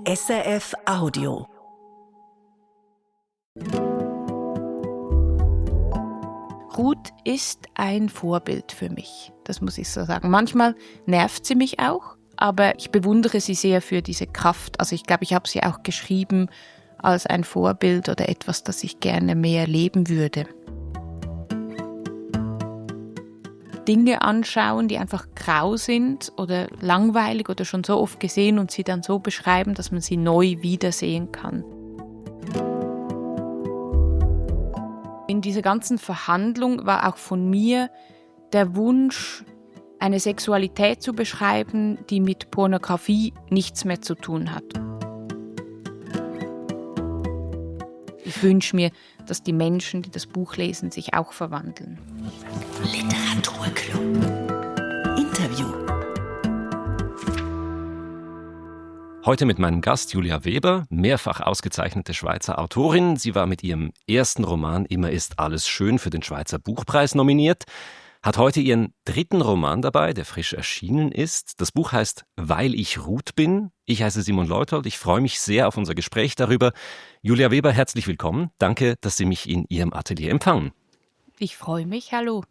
SRF Audio. Ruth ist ein Vorbild für mich, das muss ich so sagen. Manchmal nervt sie mich auch, aber ich bewundere sie sehr für diese Kraft. Also ich glaube, ich habe sie auch geschrieben als ein Vorbild oder etwas, das ich gerne mehr leben würde. Dinge anschauen, die einfach grau sind oder langweilig oder schon so oft gesehen und sie dann so beschreiben, dass man sie neu wiedersehen kann. In dieser ganzen Verhandlung war auch von mir der Wunsch, eine Sexualität zu beschreiben, die mit Pornografie nichts mehr zu tun hat. Ich wünsche mir, dass die Menschen, die das Buch lesen, sich auch verwandeln. Literaturclub. Interview. Heute mit meinem Gast Julia Weber, mehrfach ausgezeichnete Schweizer Autorin. Sie war mit ihrem ersten Roman Immer ist alles schön für den Schweizer Buchpreis nominiert, hat heute ihren dritten Roman dabei, der frisch erschienen ist. Das Buch heißt Weil ich Ruth bin. Ich heiße Simon Leutold. Ich freue mich sehr auf unser Gespräch darüber. Julia Weber, herzlich willkommen. Danke, dass Sie mich in Ihrem Atelier empfangen. Ich freue mich, hallo.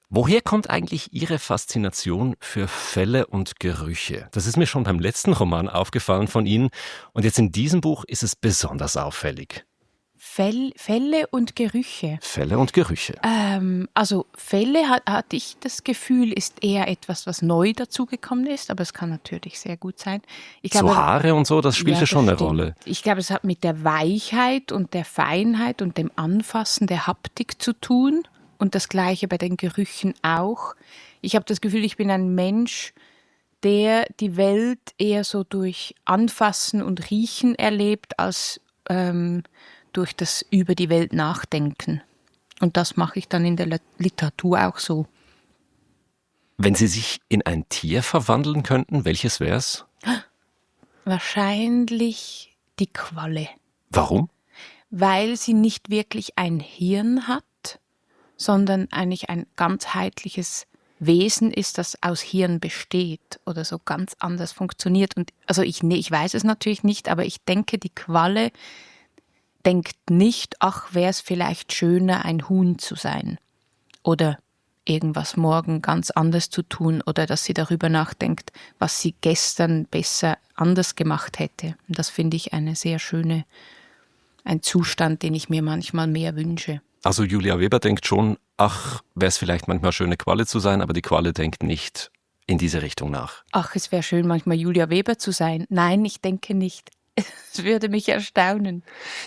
Woher kommt eigentlich Ihre Faszination für Felle und Gerüche? Das ist mir schon beim letzten Roman aufgefallen von Ihnen. Und jetzt in diesem Buch ist es besonders auffällig. Felle und Gerüche. Felle und Gerüche. Also Felle hatte ich das Gefühl, ist eher etwas, was neu dazugekommen ist, aber es kann natürlich sehr gut sein. Ich glaube, so Haare und so, das spielt ja schon eine Rolle. Ich glaube, es hat mit der Weichheit und der Feinheit und dem Anfassen der Haptik zu tun und das Gleiche bei den Gerüchen auch. Ich habe das Gefühl, ich bin ein Mensch, der die Welt eher so durch Anfassen und Riechen erlebt, als durch das über die Welt nachdenken. Und das mache ich dann in der Literatur auch so. Wenn Sie sich in ein Tier verwandeln könnten, welches wär's? Wahrscheinlich die Qualle. Warum? Weil sie nicht wirklich ein Hirn hat, sondern eigentlich ein ganzheitliches Wesen ist, das aus Hirn besteht oder so ganz anders funktioniert. Und also ich weiß es natürlich nicht, aber ich denke, die Qualle denkt nicht, ach, wäre es vielleicht schöner, ein Huhn zu sein oder irgendwas morgen ganz anders zu tun oder dass sie darüber nachdenkt, was sie gestern besser anders gemacht hätte. Und das finde ich ein Zustand, den ich mir manchmal mehr wünsche. Also Julia Weber denkt schon, ach, wäre es vielleicht manchmal schön, eine Qualle zu sein, aber die Qualle denkt nicht in diese Richtung nach. Ach, es wäre schön, manchmal Julia Weber zu sein. Nein, ich denke nicht. Es würde mich erstaunen.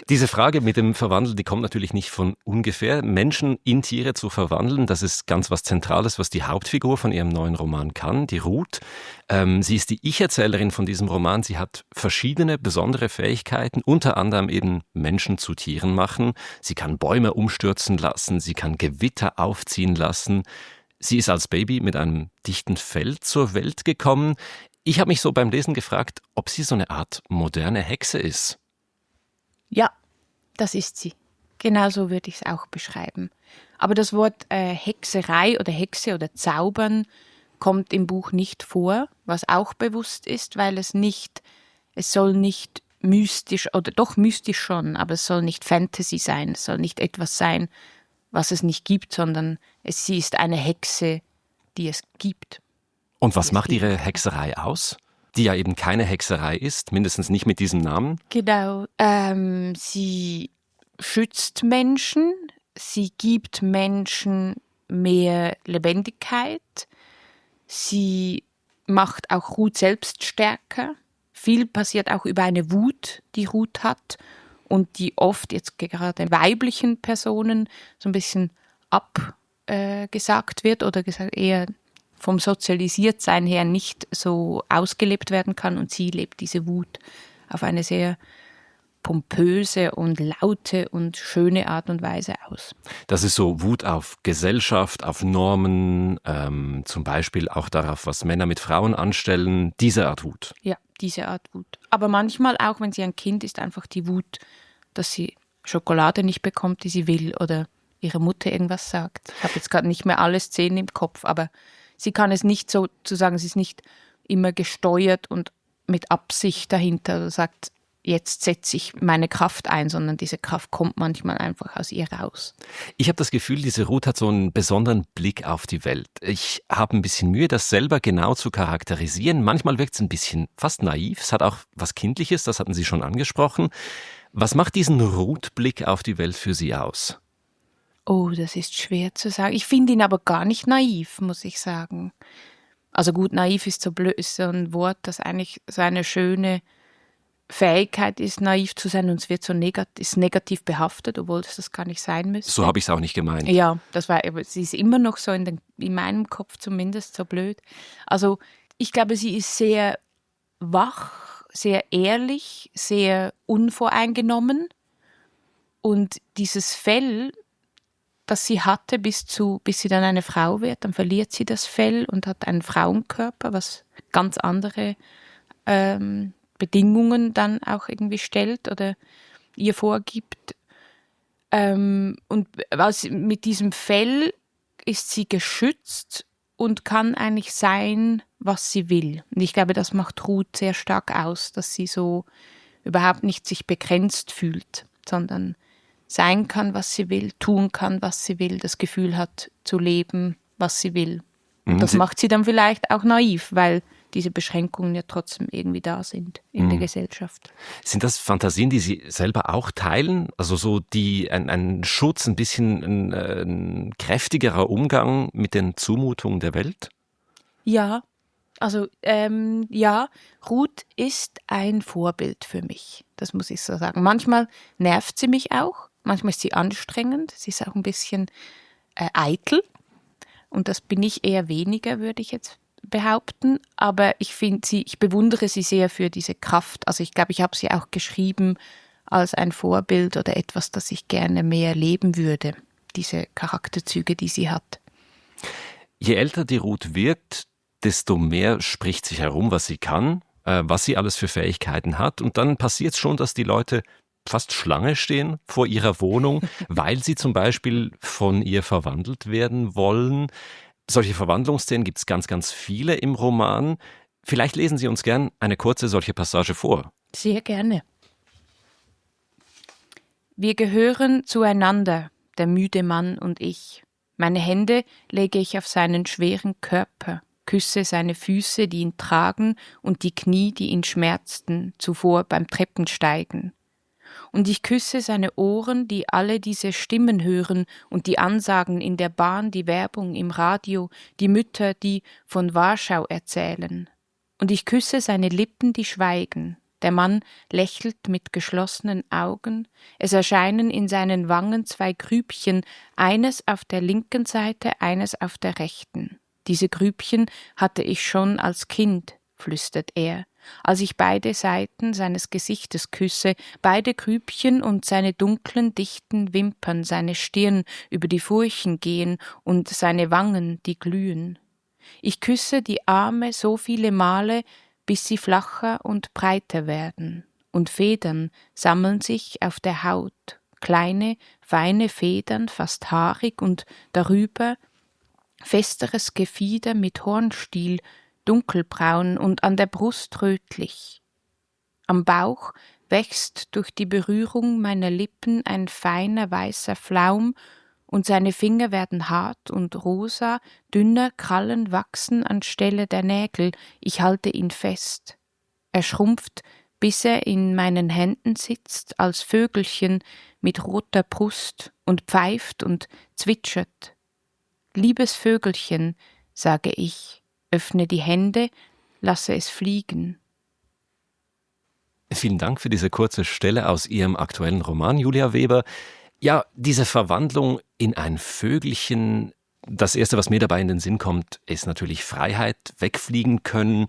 Diese Frage mit dem Verwandeln, die kommt natürlich nicht von ungefähr. Menschen in Tiere zu verwandeln, das ist ganz was Zentrales, was die Hauptfigur von ihrem neuen Roman kann, die Ruth. Sie ist die Ich-Erzählerin von diesem Roman. Sie hat verschiedene besondere Fähigkeiten, unter anderem eben Menschen zu Tieren machen. Sie kann Bäume umstürzen lassen, sie kann Gewitter aufziehen lassen. Sie ist als Baby mit einem dichten Fell zur Welt gekommen. Ich habe mich so beim Lesen gefragt, ob sie so eine Art moderne Hexe ist. Ja, das ist sie. Genau so würde ich es auch beschreiben. Aber das Wort Hexerei oder Hexe oder Zaubern kommt im Buch nicht vor, was auch bewusst ist, weil es soll nicht mystisch, oder doch mystisch schon, aber es soll nicht Fantasy sein, es soll nicht etwas sein, was es nicht gibt, sondern sie ist eine Hexe, die es gibt. Und was macht ihre Hexerei aus? Die ja eben keine Hexerei ist, mindestens nicht mit diesem Namen. Genau. Sie schützt Menschen, sie gibt Menschen mehr Lebendigkeit, sie macht auch Ruth selbst stärker. Viel passiert auch über eine Wut, die Ruth hat und die oft jetzt gerade weiblichen Personen so ein bisschen abgesagt wird oder eher vom Sozialisiertsein her nicht so ausgelebt werden kann und sie lebt diese Wut auf eine sehr pompöse und laute und schöne Art und Weise aus. Das ist so Wut auf Gesellschaft, auf Normen, zum Beispiel auch darauf, was Männer mit Frauen anstellen, diese Art Wut. Ja, diese Art Wut. Aber manchmal auch, wenn sie ein Kind ist, einfach die Wut, dass sie Schokolade nicht bekommt, die sie will oder ihre Mutter irgendwas sagt. Ich habe jetzt gerade nicht mehr alle Szenen im Kopf, aber sie kann es nicht so zu sagen, sie ist nicht immer gesteuert und mit Absicht dahinter oder sagt, jetzt setze ich meine Kraft ein, sondern diese Kraft kommt manchmal einfach aus ihr raus. Ich habe das Gefühl, diese Ruth hat so einen besonderen Blick auf die Welt. Ich habe ein bisschen Mühe, das selber genau zu charakterisieren. Manchmal wirkt es ein bisschen fast naiv. Es hat auch was Kindliches, das hatten Sie schon angesprochen. Was macht diesen Ruth-Blick auf die Welt für Sie aus? Oh, das ist schwer zu sagen. Ich finde ihn aber gar nicht naiv, muss ich sagen. Also gut, naiv ist so blöd, ist so ein Wort, das eigentlich so eine schöne Fähigkeit ist, naiv zu sein, und es wird so negativ behaftet, obwohl das gar nicht sein müsste. So habe ich es auch nicht gemeint. Ja, aber sie ist immer noch so in meinem Kopf zumindest so blöd. Also ich glaube, sie ist sehr wach, sehr ehrlich, sehr unvoreingenommen, und dieses Fell, das sie hatte, bis sie dann eine Frau wird, dann verliert sie das Fell und hat einen Frauenkörper, was ganz andere Bedingungen dann auch irgendwie stellt oder ihr vorgibt. Und mit diesem Fell ist sie geschützt und kann eigentlich sein, was sie will. Und ich glaube, das macht Ruth sehr stark aus, dass sie so überhaupt nicht sich begrenzt fühlt, sondern sein kann, was sie will, tun kann, was sie will, das Gefühl hat, zu leben, was sie will. Und das macht sie dann vielleicht auch naiv, weil diese Beschränkungen ja trotzdem irgendwie da sind in der Gesellschaft. Sind das Fantasien, die Sie selber auch teilen? Also so ein Schutz, ein bisschen ein kräftigerer Umgang mit den Zumutungen der Welt? Ja, also ja, Ruth ist ein Vorbild für mich, das muss ich so sagen. Manchmal nervt sie mich auch, manchmal ist sie anstrengend, sie ist auch ein bisschen eitel, und das bin ich eher weniger, würde ich jetzt behaupten, aber ich bewundere sie sehr für diese Kraft. Also ich glaube, ich habe sie auch geschrieben als ein Vorbild oder etwas, das ich gerne mehr leben würde, diese Charakterzüge, die sie hat. Je älter die Ruth wird, desto mehr spricht sich herum, was sie kann, was sie alles für Fähigkeiten hat, und dann passiert es schon, dass die Leute fast Schlange stehen vor ihrer Wohnung, weil sie zum Beispiel von ihr verwandelt werden wollen. Solche Verwandlungsszenen gibt es ganz, ganz viele im Roman. Vielleicht lesen Sie uns gern eine kurze solche Passage vor. Sehr gerne. Wir gehören zueinander, der müde Mann und ich. Meine Hände lege ich auf seinen schweren Körper, küsse seine Füße, die ihn tragen, und die Knie, die ihn schmerzten, zuvor beim Treppensteigen. Und ich küsse seine Ohren, die alle diese Stimmen hören und die Ansagen in der Bahn, die Werbung im Radio, die Mütter, die von Warschau erzählen. Und ich küsse seine Lippen, die schweigen. Der Mann lächelt mit geschlossenen Augen. Es erscheinen in seinen Wangen 2 Grübchen, eines auf der linken Seite, eines auf der rechten. Diese Grübchen hatte ich schon als Kind, flüstert er, als ich beide Seiten seines Gesichtes küsse, beide Grübchen und seine dunklen, dichten Wimpern, seine Stirn über die Furchen gehen und seine Wangen, die glühen. Ich küsse die Arme so viele Male, bis sie flacher und breiter werden, und Federn sammeln sich auf der Haut, kleine, feine Federn, fast haarig, und darüber festeres Gefieder mit Hornstiel, dunkelbraun und an der Brust rötlich. Am Bauch wächst durch die Berührung meiner Lippen ein feiner weißer Flaum, und seine Finger werden hart und rosa, dünner Krallen wachsen anstelle der Nägel, ich halte ihn fest. Er schrumpft, bis er in meinen Händen sitzt, als Vögelchen mit roter Brust, und pfeift und zwitschert. Liebes Vögelchen, sage ich, öffne die Hände, lasse es fliegen. Vielen Dank für diese kurze Stelle aus Ihrem aktuellen Roman, Julia Weber. Ja, diese Verwandlung in ein Vögelchen, das Erste, was mir dabei in den Sinn kommt, ist natürlich Freiheit, wegfliegen können.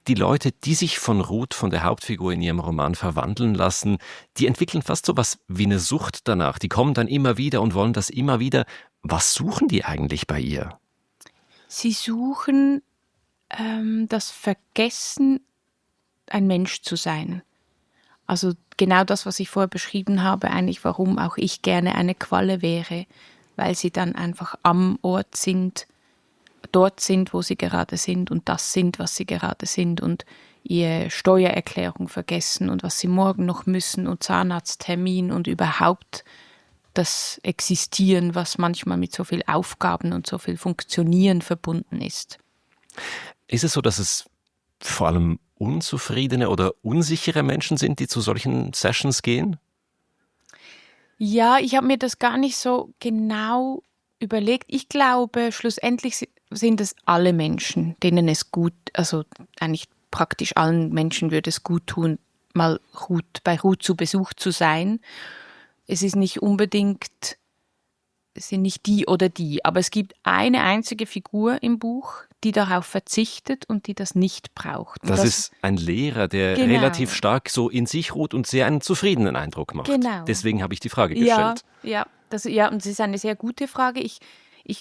Die Leute, die sich von Ruth, von der Hauptfigur in ihrem Roman, verwandeln lassen, die entwickeln fast so was wie eine Sucht danach. Die kommen dann immer wieder und wollen das immer wieder. Was suchen die eigentlich bei ihr? Sie suchen das Vergessen, ein Mensch zu sein. Also genau das, was ich vorher beschrieben habe, eigentlich warum auch ich gerne eine Qualle wäre, weil sie dann einfach am Ort sind, dort sind, wo sie gerade sind, und das sind, was sie gerade sind. Und ihre Steuererklärung vergessen und was sie morgen noch müssen und Zahnarzttermin und überhaupt das Existieren, was manchmal mit so viel Aufgaben und so viel Funktionieren verbunden ist. Ist es so, dass es vor allem unzufriedene oder unsichere Menschen sind, die zu solchen Sessions gehen? Ja, ich habe mir das gar nicht so genau überlegt. Ich glaube, schlussendlich sind es alle Menschen, denen es gut, also eigentlich praktisch allen Menschen würde es gut tun, mal bei Ruth zu Besuch zu sein. Es ist nicht unbedingt, es sind nicht die oder die, aber es gibt eine einzige Figur im Buch, die darauf verzichtet und die das nicht braucht. Das ist ein Lehrer, der Genau. relativ stark so in sich ruht und sehr einen zufriedenen Eindruck macht. Genau. Deswegen habe ich die Frage gestellt. Ja, und es ist eine sehr gute Frage. Ich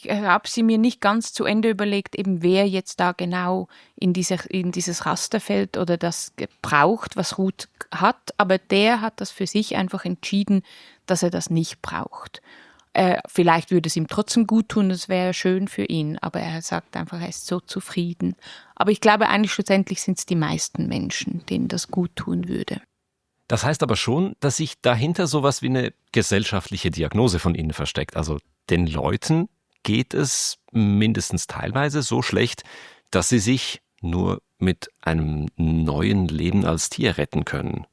habe sie mir nicht ganz zu Ende überlegt, eben wer jetzt da genau in dieses Raster fällt oder das braucht, was Ruth hat. Aber der hat das für sich einfach entschieden, dass er das nicht braucht. Vielleicht würde es ihm trotzdem gut tun, das wäre schön für ihn, aber er sagt einfach, er ist so zufrieden. Aber ich glaube, eigentlich schlussendlich sind es die meisten Menschen, denen das gut tun würde. Das heißt aber schon, dass sich dahinter sowas wie eine gesellschaftliche Diagnose von Ihnen versteckt. Also den Leuten geht es mindestens teilweise so schlecht, dass sie sich nur mit einem neuen Leben als Tier retten können.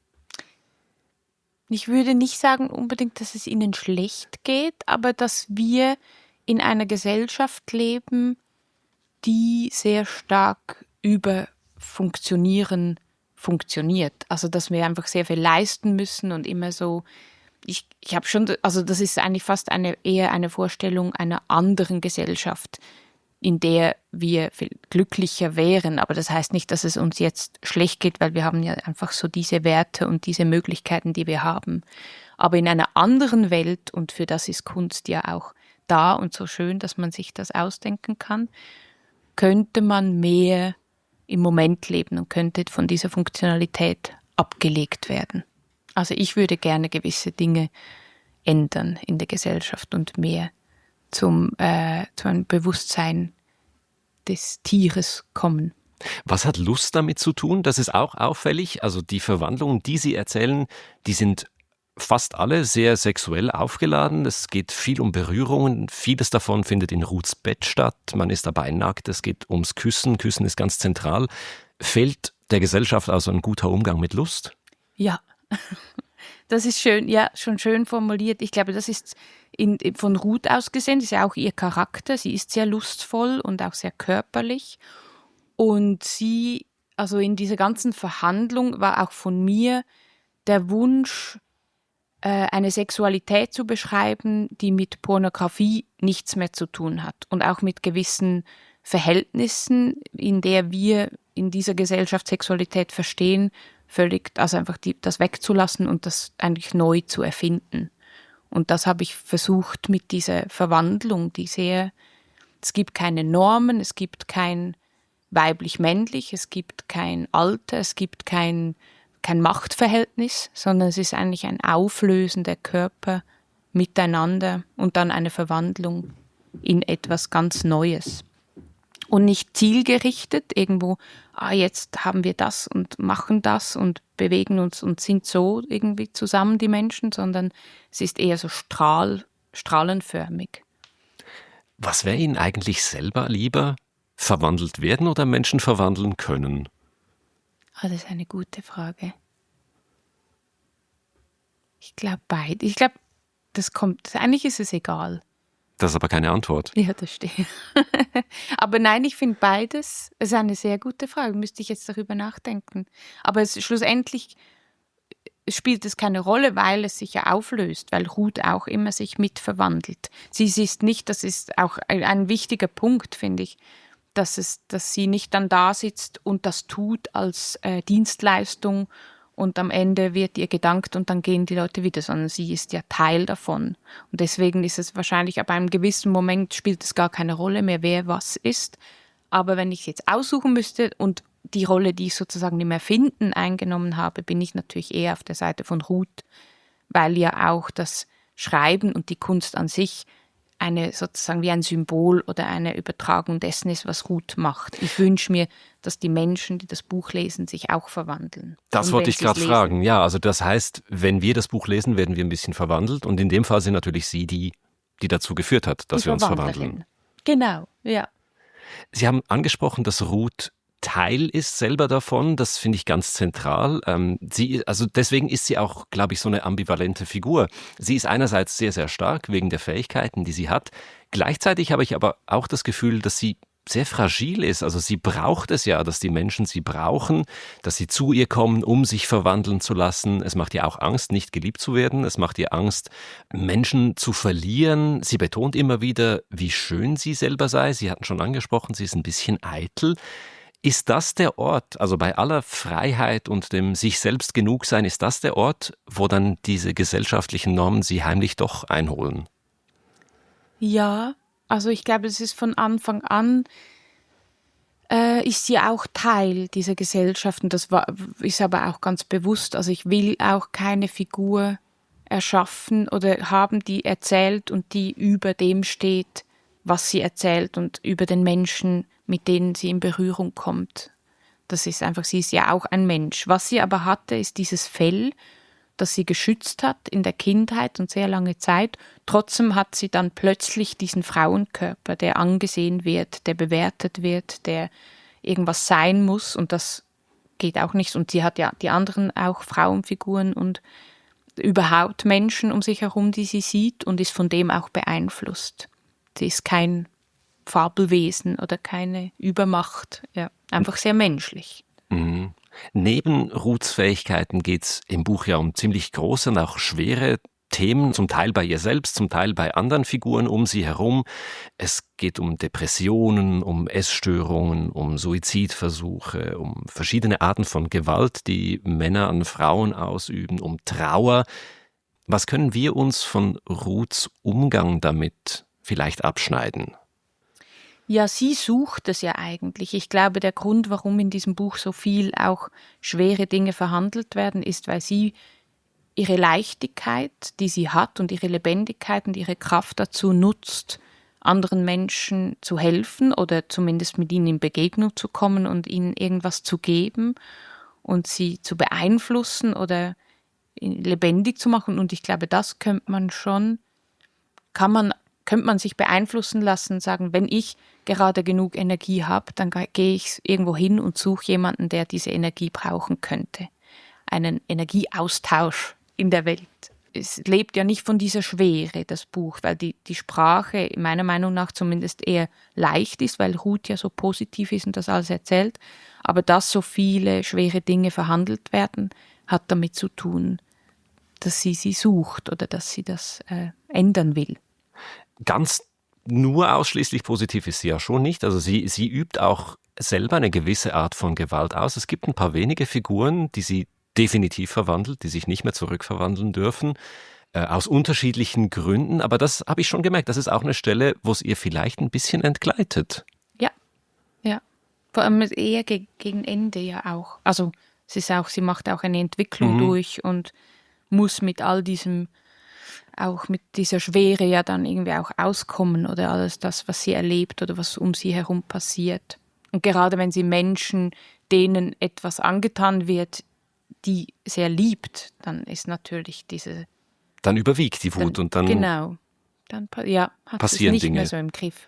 Ich würde nicht sagen unbedingt, dass es ihnen schlecht geht, aber dass wir in einer Gesellschaft leben, die sehr stark über Funktionieren funktioniert. Also dass wir einfach sehr viel leisten müssen und immer so, ich habe schon, also das ist eigentlich fast eher eine Vorstellung einer anderen Gesellschaft, in der wir viel glücklicher wären. Aber das heißt nicht, dass es uns jetzt schlecht geht, weil wir haben ja einfach so diese Werte und diese Möglichkeiten, die wir haben. Aber in einer anderen Welt, und für das ist Kunst ja auch da und so schön, dass man sich das ausdenken kann, könnte man mehr im Moment leben und könnte von dieser Funktionalität abgelegt werden. Also ich würde gerne gewisse Dinge ändern in der Gesellschazu und mehr zu einem Bewusstsein des Tieres kommen. Was hat Lust damit zu tun? Das ist auch auffällig. Also die Verwandlungen, die Sie erzählen, die sind fast alle sehr sexuell aufgeladen. Es geht viel um Berührungen. Vieles davon findet in Ruths Bett statt. Man ist dabei nackt. Es geht ums Küssen. Küssen ist ganz zentral. Fehlt der Gesellschaft also ein guter Umgang mit Lust? Ja, das ist schön, ja, schon schön formuliert. Ich glaube, das ist von Ruth aus gesehen, das ist ja auch ihr Charakter. Sie ist sehr lustvoll und auch sehr körperlich. Und sie, also in dieser ganzen Verhandlung war auch von mir der Wunsch, eine Sexualität zu beschreiben, die mit Pornografie nichts mehr zu tun hat und auch mit gewissen Verhältnissen, in der wir in dieser Gesellschaft Sexualität verstehen, völlig, also einfach das wegzulassen und das eigentlich neu zu erfinden. Und das habe ich versucht mit dieser Verwandlung, es gibt keine Normen, es gibt kein weiblich-männlich, es gibt kein Alter, es gibt kein Machtverhältnis, sondern es ist eigentlich ein Auflösen der Körper miteinander und dann eine Verwandlung in etwas ganz Neues. Und nicht zielgerichtet, irgendwo, jetzt haben wir das und machen das und bewegen uns und sind so irgendwie zusammen, die Menschen, sondern es ist eher so strahlenförmig. Was wäre Ihnen eigentlich selber lieber, verwandelt werden oder Menschen verwandeln können? Das ist eine gute Frage. Ich glaube beide. Ich glaube, eigentlich ist es egal. Das ist aber keine Antwort. Ja, das stimmt. Aber nein, ich finde beides, es ist eine sehr gute Frage, müsste ich jetzt darüber nachdenken. Aber schlussendlich spielt es keine Rolle, weil es sich ja auflöst, weil Ruth auch immer sich mitverwandelt. Sie ist nicht, das ist auch ein wichtiger Punkt, finde ich, dass sie nicht dann da sitzt und das tut als Dienstleistung und am Ende wird ihr gedankt und dann gehen die Leute wieder, sondern sie ist ja Teil davon. Und deswegen ist es wahrscheinlich, ab einem gewissen Moment spielt es gar keine Rolle mehr, wer was ist. Aber wenn ich es jetzt aussuchen müsste und die Rolle, die ich sozusagen im Erfinden eingenommen habe, bin ich natürlich eher auf der Seite von Ruth, weil ja auch das Schreiben und die Kunst an sich eine sozusagen wie ein Symbol oder eine Übertragung dessen ist, was Ruth macht. Ich wünsche mir, dass die Menschen, die das Buch lesen, sich auch verwandeln. Das Und wollte wenn ich gerade sie's fragen. Ja, also das heißt, wenn wir das Buch lesen, werden wir ein bisschen verwandelt. Und in dem Fall sind natürlich Sie die dazu geführt hat, dass die wir uns Verwandlerin. verwandeln. Genau, ja. Sie haben angesprochen, dass Ruth Teil ist selber davon. Das finde ich ganz zentral. Also deswegen ist sie auch, glaube ich, so eine ambivalente Figur. Sie ist einerseits sehr, sehr stark wegen der Fähigkeiten, die sie hat. Gleichzeitig habe ich aber auch das Gefühl, dass sie sehr fragil ist. Also sie braucht es ja, dass die Menschen sie brauchen, dass sie zu ihr kommen, um sich verwandeln zu lassen. Es macht ihr auch Angst, nicht geliebt zu werden. Es macht ihr Angst, Menschen zu verlieren. Sie betont immer wieder, wie schön sie selber sei. Sie hatten schon angesprochen, sie ist ein bisschen eitel. Ist das der Ort, also bei aller Freiheit und dem sich selbst genug sein, ist das der Ort, wo dann diese gesellschaftlichen Normen sie heimlich doch einholen? Ja, also ich glaube, es ist von Anfang an, ist sie auch Teil dieser Gesellschaft und ist aber auch ganz bewusst. Also ich will auch keine Figur erschaffen oder haben, die erzählt und die über dem steht, was sie erzählt und über den Menschen, mit denen sie in Berührung kommt. Das ist einfach, sie ist ja auch ein Mensch. Was sie aber hatte, ist dieses Fell, das sie geschützt hat in der Kindheit und sehr lange Zeit. Trotzdem hat sie dann plötzlich diesen Frauenkörper, der angesehen wird, der bewertet wird, der irgendwas sein muss und das geht auch nicht. Und sie hat ja die anderen auch Frauenfiguren und überhaupt Menschen um sich herum, die sie sieht und ist von dem auch beeinflusst. Sie ist kein Fabelwesen oder keine Übermacht, ja, einfach sehr menschlich. Mhm. Neben Ruths Fähigkeiten geht es im Buch ja um ziemlich große und auch schwere Themen, zum Teil bei ihr selbst, zum Teil bei anderen Figuren um sie herum. Es geht um Depressionen, um Essstörungen, um Suizidversuche, um verschiedene Arten von Gewalt, die Männer an Frauen ausüben, um Trauer. Was können wir uns von Ruths Umgang damit vielleicht abschneiden? Ja, sie sucht es ja eigentlich. Ich glaube, der Grund, warum in diesem Buch so viel auch schwere Dinge verhandelt werden, ist, weil sie ihre Leichtigkeit, die sie hat und ihre Lebendigkeit und ihre Kraft dazu nutzt, anderen Menschen zu helfen oder zumindest mit ihnen in Begegnung zu kommen und ihnen irgendwas zu geben und sie zu beeinflussen oder lebendig zu machen. Und ich glaube, das könnte man sich beeinflussen lassen, sagen, wenn ich gerade genug Energie habe, dann gehe ich irgendwo hin und suche jemanden, der diese Energie brauchen könnte. Einen Energieaustausch in der Welt. Es lebt ja nicht von dieser Schwere, das Buch, weil die Sprache meiner Meinung nach zumindest eher leicht ist, weil Ruth ja so positiv ist und das alles erzählt. Aber dass so viele schwere Dinge verhandelt werden, hat damit zu tun, dass sie sucht oder dass sie das ändern will. Ganz nur ausschließlich positiv ist sie ja schon nicht. Also sie übt auch selber eine gewisse Art von Gewalt aus. Es gibt ein paar wenige Figuren, die sie definitiv verwandelt, die sich nicht mehr zurückverwandeln dürfen, aus unterschiedlichen Gründen. Aber das habe ich schon gemerkt, das ist auch eine Stelle, wo es ihr vielleicht ein bisschen entgleitet. Ja. Vor allem eher gegen Ende ja auch. Also sie macht auch eine Entwicklung durch und muss mit all diesem, auch mit dieser Schwere ja dann irgendwie auch auskommen oder alles das, was sie erlebt oder was um sie herum passiert. Und gerade wenn sie Menschen, denen etwas angetan wird, die sehr liebt, dann ist natürlich diese... Dann überwiegt die Wut und dann genau, dann hat es passieren nicht Dinge. mehr so im Griff.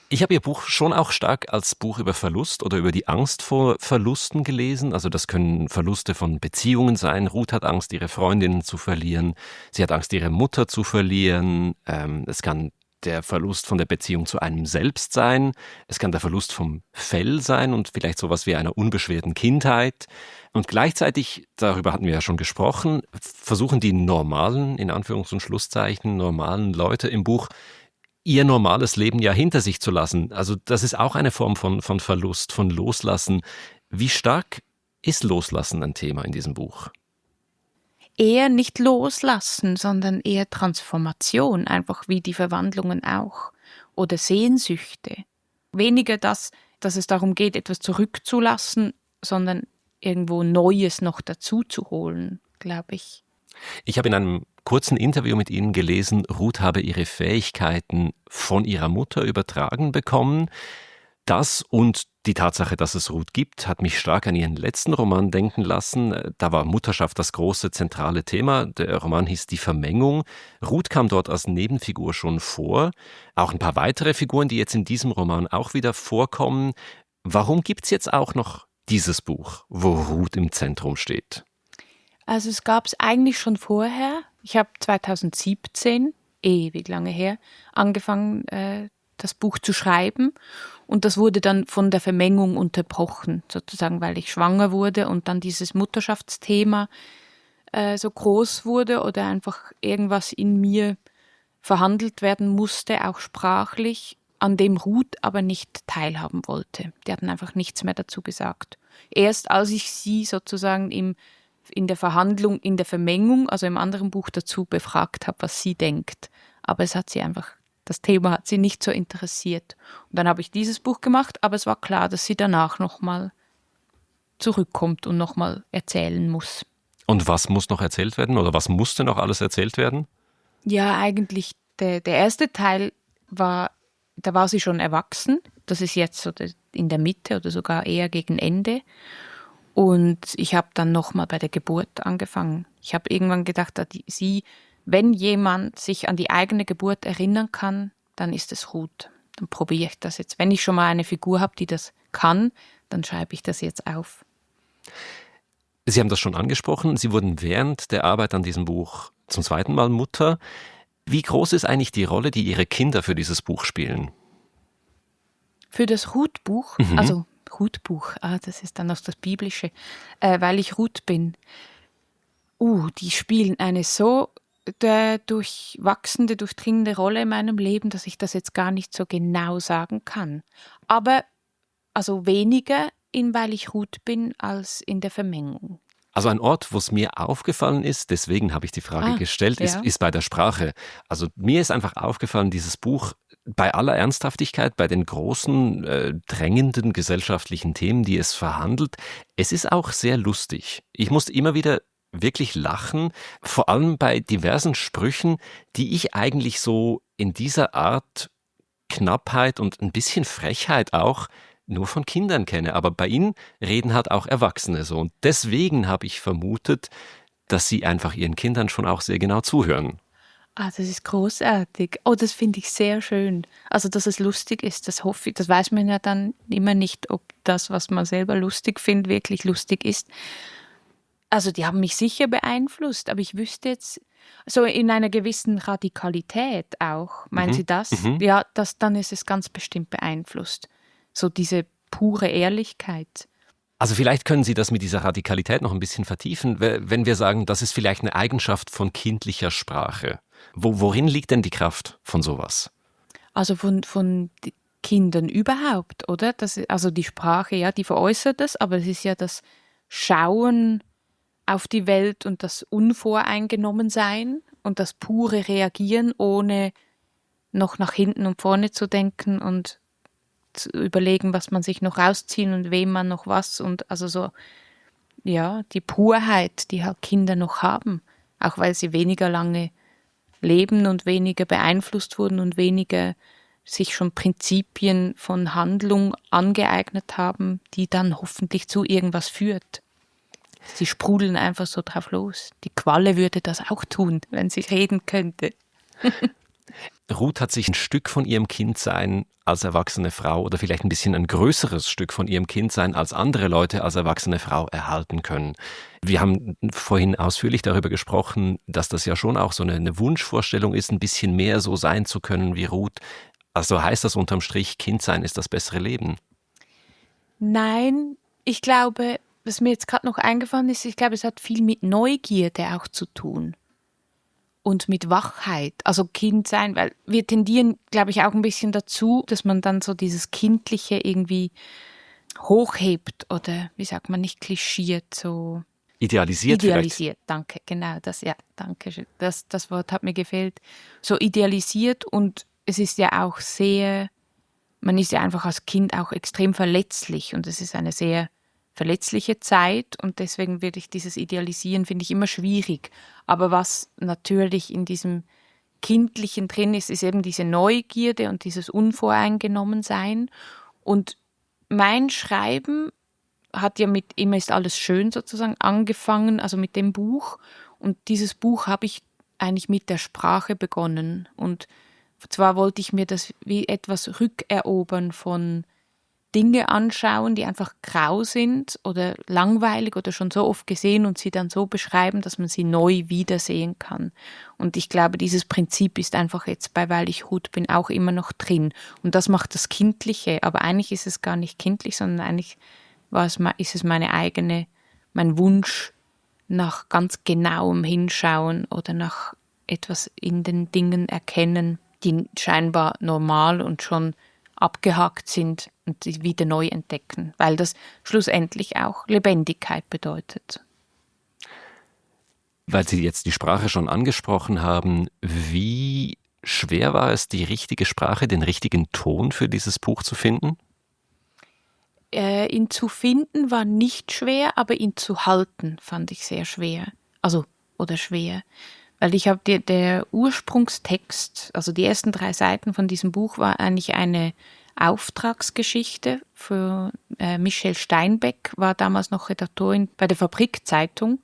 Ich habe Ihr Buch schon auch stark als Buch über Verlust oder über die Angst vor Verlusten gelesen. Also das können Verluste von Beziehungen sein. Ruth hat Angst, ihre Freundinnen zu verlieren. Sie hat Angst, ihre Mutter zu verlieren. Es kann der Verlust von der Beziehung zu einem selbst sein. Es kann der Verlust vom Fell sein und vielleicht sowas wie einer unbeschwerten Kindheit. Und gleichzeitig, darüber hatten wir ja schon gesprochen, versuchen die normalen, in Anführungs- und Schlusszeichen, normalen Leute im Buch, ihr normales Leben ja hinter sich zu lassen. Also das ist auch eine Form von Verlust, von Loslassen. Wie stark ist Loslassen ein Thema in diesem Buch? Eher nicht loslassen, sondern eher Transformation, einfach wie die Verwandlungen auch. Oder Sehnsüchte. Weniger dass es darum geht, etwas zurückzulassen, sondern irgendwo Neues noch dazu zu holen, glaube ich. Ich habe in einem kurzen Interview mit Ihnen gelesen, Ruth habe ihre Fähigkeiten von ihrer Mutter übertragen bekommen. Das und die Tatsache, dass es Ruth gibt, hat mich stark an ihren letzten Roman denken lassen. Da war Mutterschaft das große zentrale Thema. Der Roman hieß Die Vermengung. Ruth kam dort als Nebenfigur schon vor. Auch ein paar weitere Figuren, die jetzt in diesem Roman auch wieder vorkommen. Warum gibt es jetzt auch noch dieses Buch, wo Ruth im Zentrum steht? Also es gab es eigentlich schon vorher. Ich habe 2017, ewig lange her, angefangen, das Buch zu schreiben. Und das wurde dann von der Vermengung unterbrochen, sozusagen, weil ich schwanger wurde und dann dieses Mutterschaftsthema so groß wurde oder einfach irgendwas in mir verhandelt werden musste, auch sprachlich, an dem Ruth aber nicht teilhaben wollte. Die hatten einfach nichts mehr dazu gesagt. Erst als ich sie sozusagen in der Verhandlung, in der Vermengung, also im anderen Buch dazu befragt habe, was sie denkt. Aber das Thema hat sie nicht so interessiert. Und dann habe ich dieses Buch gemacht, aber es war klar, dass sie danach nochmal zurückkommt und nochmal erzählen muss. Und was muss noch erzählt werden oder was musste noch alles erzählt werden? Ja, eigentlich der erste Teil da war sie schon erwachsen. Das ist jetzt so in der Mitte oder sogar eher gegen Ende. Und ich habe dann nochmal bei der Geburt angefangen. Ich habe irgendwann gedacht, wenn jemand sich an die eigene Geburt erinnern kann, dann ist es Ruth. Dann probiere ich das jetzt. Wenn ich schon mal eine Figur habe, die das kann, dann schreibe ich das jetzt auf. Sie haben das schon angesprochen. Sie wurden während der Arbeit an diesem Buch zum zweiten Mal Mutter. Wie groß ist eigentlich die Rolle, die Ihre Kinder für dieses Buch spielen? Für das Ruth-Buch, also Ruth-Buch, das ist dann auch das Biblische, weil ich Ruth bin. Die spielen eine so durchdringende Rolle in meinem Leben, dass ich das jetzt gar nicht so genau sagen kann. Aber also weniger weil ich Ruth bin, als in der Vermengung. Also ein Ort, wo es mir aufgefallen ist, deswegen habe ich die Frage gestellt, ist bei der Sprache. Also mir ist einfach aufgefallen, dieses Buch bei aller Ernsthaftigkeit, bei den großen, drängenden gesellschaftlichen Themen, die es verhandelt, es ist auch sehr lustig. Ich musste immer wieder wirklich lachen, vor allem bei diversen Sprüchen, die ich eigentlich so in dieser Art Knappheit und ein bisschen Frechheit auch nur von Kindern kenne. Aber bei Ihnen reden halt auch Erwachsene so. Und deswegen habe ich vermutet, dass Sie einfach Ihren Kindern schon auch sehr genau zuhören. Das ist großartig. Das finde ich sehr schön. Also, dass es lustig ist, das hoffe ich. Das weiß man ja dann immer nicht, ob das, was man selber lustig findet, wirklich lustig ist. Also, die haben mich sicher beeinflusst, aber ich wüsste jetzt, so in einer gewissen Radikalität auch. Meinen Sie das? Ja, dann ist es ganz bestimmt beeinflusst. So diese pure Ehrlichkeit. Also vielleicht können Sie das mit dieser Radikalität noch ein bisschen vertiefen, wenn wir sagen, das ist vielleicht eine Eigenschaft von kindlicher Sprache. Worin liegt denn die Kraft von sowas? Also von Kindern überhaupt, oder? Also die Sprache, ja, die veräußert das, aber es ist ja das Schauen auf die Welt und das Unvoreingenommensein und das pure Reagieren, ohne noch nach hinten und vorne zu denken und zu überlegen, was man sich noch rausziehen und wem man noch was, und also so, ja, die Purheit, die halt Kinder noch haben, auch weil sie weniger lange leben und weniger beeinflusst wurden und weniger sich schon Prinzipien von Handlung angeeignet haben, die dann hoffentlich zu irgendwas führt. Sie sprudeln einfach so drauf los. Die Qualle würde das auch tun, wenn sie reden könnte. Ruth hat sich ein Stück von ihrem Kindsein als erwachsene Frau oder vielleicht ein bisschen ein größeres Stück von ihrem Kindsein als andere Leute als erwachsene Frau erhalten können. Wir haben vorhin ausführlich darüber gesprochen, dass das ja schon auch so eine Wunschvorstellung ist, ein bisschen mehr so sein zu können wie Ruth. Also heißt das unterm Strich, Kindsein ist das bessere Leben? Nein, ich glaube, was mir jetzt gerade noch eingefallen ist, ich glaube, es hat viel mit Neugierde auch zu tun. Und mit Wachheit, also Kind sein, weil wir tendieren, glaube ich, auch ein bisschen dazu, dass man dann so dieses Kindliche irgendwie hochhebt oder, wie sagt man, nicht klischiert, so idealisiert vielleicht. Danke, genau, danke. Das Wort hat mir gefehlt. So idealisiert, und es ist ja auch man ist ja einfach als Kind auch extrem verletzlich, und es ist eine sehr verletzliche Zeit und deswegen würde ich dieses Idealisieren, finde ich, immer schwierig. Aber was natürlich in diesem Kindlichen drin ist, ist eben diese Neugierde und dieses Unvoreingenommensein. Und mein Schreiben hat ja mit Immer ist alles schön sozusagen angefangen, also mit dem Buch. Und dieses Buch habe ich eigentlich mit der Sprache begonnen. Und zwar wollte ich mir das wie etwas rückerobern von Dinge anschauen, die einfach grau sind oder langweilig oder schon so oft gesehen und sie dann so beschreiben, dass man sie neu wiedersehen kann. Und ich glaube, dieses Prinzip ist einfach jetzt bei Weil ich Ruth bin auch immer noch drin. Und das macht das Kindliche. Aber eigentlich ist es gar nicht kindlich, sondern eigentlich ist es mein Wunsch nach ganz genauem Hinschauen oder nach etwas in den Dingen erkennen, die scheinbar normal und schon abgehakt sind und sie wieder neu entdecken, weil das schlussendlich auch Lebendigkeit bedeutet. Weil Sie jetzt die Sprache schon angesprochen haben, wie schwer war es, die richtige Sprache, den richtigen Ton für dieses Buch zu finden? Ihn zu finden war nicht schwer, aber ihn zu halten fand ich sehr schwer. Oder schwer. Weil ich habe der Ursprungstext, also die ersten 3 Seiten von diesem Buch, war eigentlich eine Auftragsgeschichte für Michelle Steinbeck, war damals noch Redaktorin bei der Fabrik-Zeitung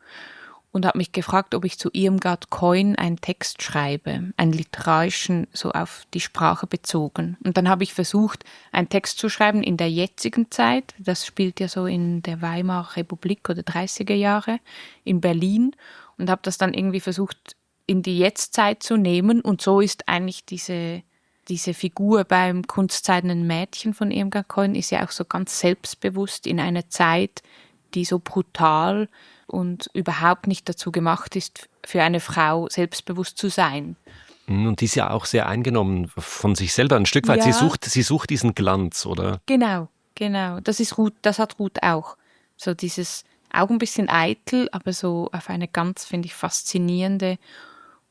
und hat mich gefragt, ob ich zu Irmgard Keun einen Text schreibe, einen literarischen, so auf die Sprache bezogen. Und dann habe ich versucht, einen Text zu schreiben in der jetzigen Zeit, das spielt ja so in der Weimarer Republik oder 30er Jahre in Berlin und habe das dann irgendwie versucht, in die Jetztzeit zu nehmen und so ist eigentlich diese Figur beim kunstzeichnenden Mädchen von Irmgard Keun ist ja auch so ganz selbstbewusst in einer Zeit, die so brutal und überhaupt nicht dazu gemacht ist, für eine Frau selbstbewusst zu sein. Und die ist ja auch sehr eingenommen von sich selber ein Stück weit. Ja. Sie sucht diesen Glanz, oder? Genau. Das hat Ruth auch. So dieses, auch ein bisschen eitel, aber so auf eine ganz, finde ich, faszinierende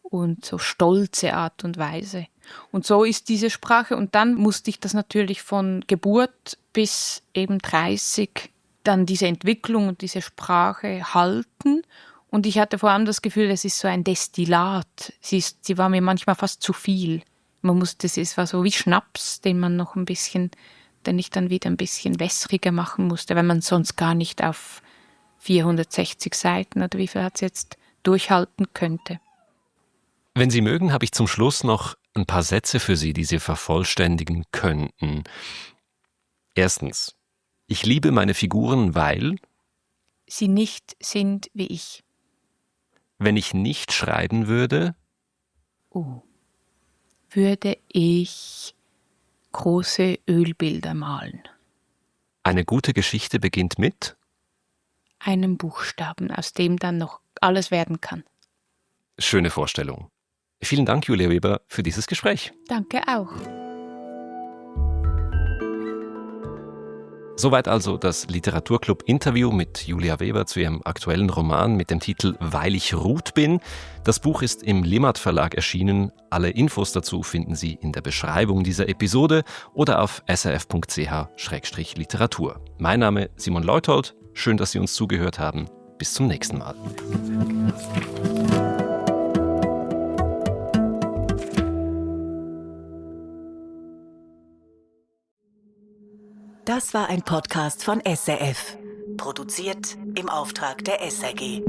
und so stolze Art und Weise. Und so ist diese Sprache. Und dann musste ich das natürlich von Geburt bis eben 30 dann diese Entwicklung und diese Sprache halten. Und ich hatte vor allem das Gefühl, es ist so ein Destillat. Sie war mir manchmal fast zu viel. Es war so wie Schnaps, den ich dann wieder ein bisschen wässriger machen musste, weil man sonst gar nicht auf 460 Seiten oder wie viel hat es jetzt durchhalten könnte. Wenn Sie mögen, habe ich zum Schluss noch ein paar Sätze für Sie, die Sie vervollständigen könnten. Erstens. Ich liebe meine Figuren, weil sie nicht sind wie ich. Wenn ich nicht schreiben würde, würde ich große Ölbilder malen. Eine gute Geschichte beginnt mit einem Buchstaben, aus dem dann noch alles werden kann. Schöne Vorstellung. Vielen Dank, Julia Weber, für dieses Gespräch. Danke auch. Soweit also das Literaturclub-Interview mit Julia Weber zu ihrem aktuellen Roman mit dem Titel Weil ich Ruth bin. Das Buch ist im Limmat Verlag erschienen. Alle Infos dazu finden Sie in der Beschreibung dieser Episode oder auf srf.ch/literatur. Mein Name Simon Leuthold. Schön, dass Sie uns zugehört haben. Bis zum nächsten Mal. Das war ein Podcast von SRF. Produziert im Auftrag der SRG.